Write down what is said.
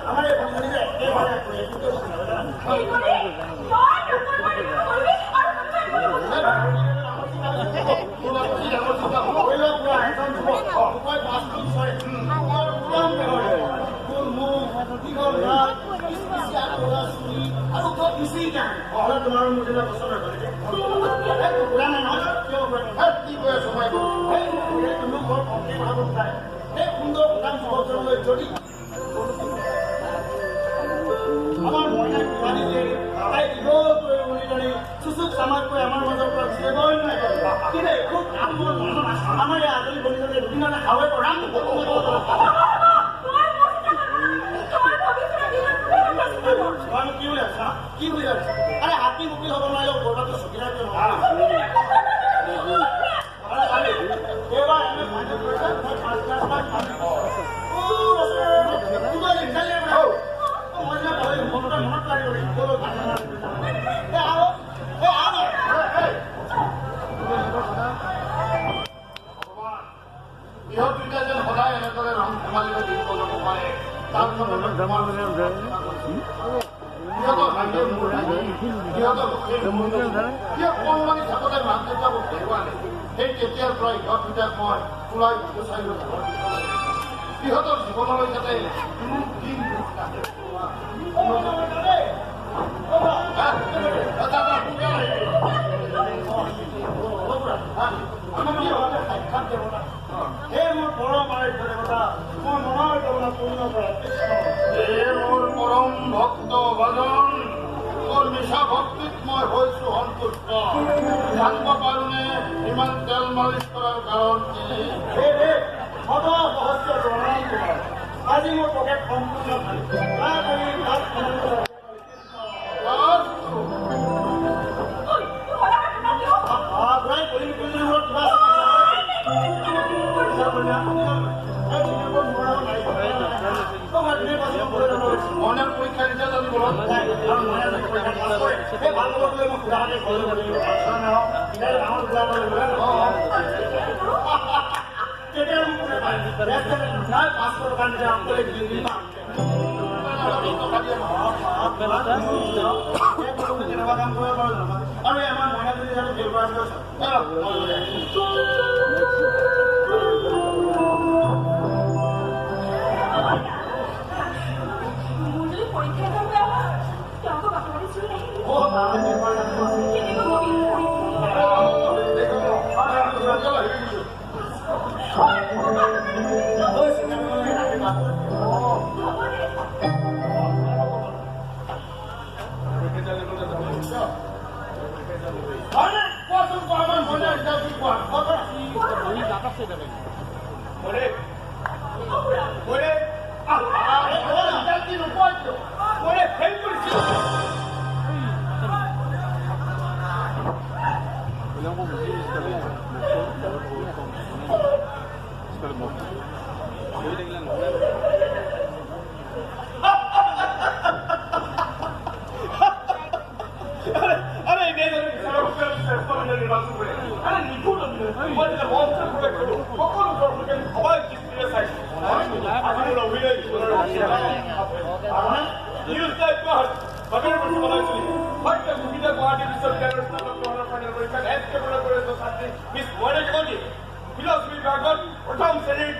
আমাৰ এই ভণ্টি যে একেবাৰে কি কলি? তই নকল কৰি কৰিবি আৰু তোমাৰ মোৰ পচন্দ সেই সুন্দৰ যুৱকজনলৈ যদি আমাৰ মইনাক বিবাহ দিয়ে, তাই দীঘলকৈ উনি চুচুক চামাককৈ আমাৰ মাজৰ পৰা গুচি নাই। কিন্তু খুব আপোন আমাৰ এই আজৰি ভনীজনে দুদিনতে হাৱে কৰাম। কি বুলি ভাবিছা? কি বুলি ভাবিছা? আৰে হাতী মুকিল হ'ব নোৱাৰিলেও গৰুটো চকীদাৰ কিয় নহয়? এইবাৰ এম এ ফাইনেল কৰিছে, মই ফাৰ্ষ্ট ক্লাছ পাই। মই মনত মনত লাগিব। ইহঁত দুইটা যেন সদায় এনেদৰে ৰং ধেমালিৰে দিন কটাব পাৰে, তাৰ সিহঁতৰ ভাগ্যে মোৰ ভাগি, সিহঁতৰ কিয় কণমানি থাকোঁতে মাক দেউতাকক হেৰুৱালে। সেই তেতিয়াৰ পৰা ইহঁত দুটাক মই ওলাই গুচাই লৈ ঘৰ, সিহঁতৰ জীৱনলৈ যাতে কোনো দিন দুখ নাহে। সাক্ষাৎ দেৱতা, হে মোৰ পৰম আৰাধ্য দেৱতা, মোৰ মনৰ কামনা পূৰ্ণ কৰা। হে মোৰ পৰম ভক্ত ভজন, তোৰ মিছা ভক্তিত মই হৈছো সন্তুষ্ট। জানিব পাৰোনে ইমান তেল মালিচ কৰাৰ কাৰণ কি? হে দেৱ, শত সহস্ৰ প্ৰণাম তোমাৰ। আজি মোৰ পকেট সম্পূৰ্ণ খালী। তাত মইনাৰ পৰীক্ষা ৰিজাল্ট আনিব। আৰু আমাৰ মইনা যদি ফেইল কৰা। ফিলচফি বিভাগত প্ৰথম শ্ৰেণীৰ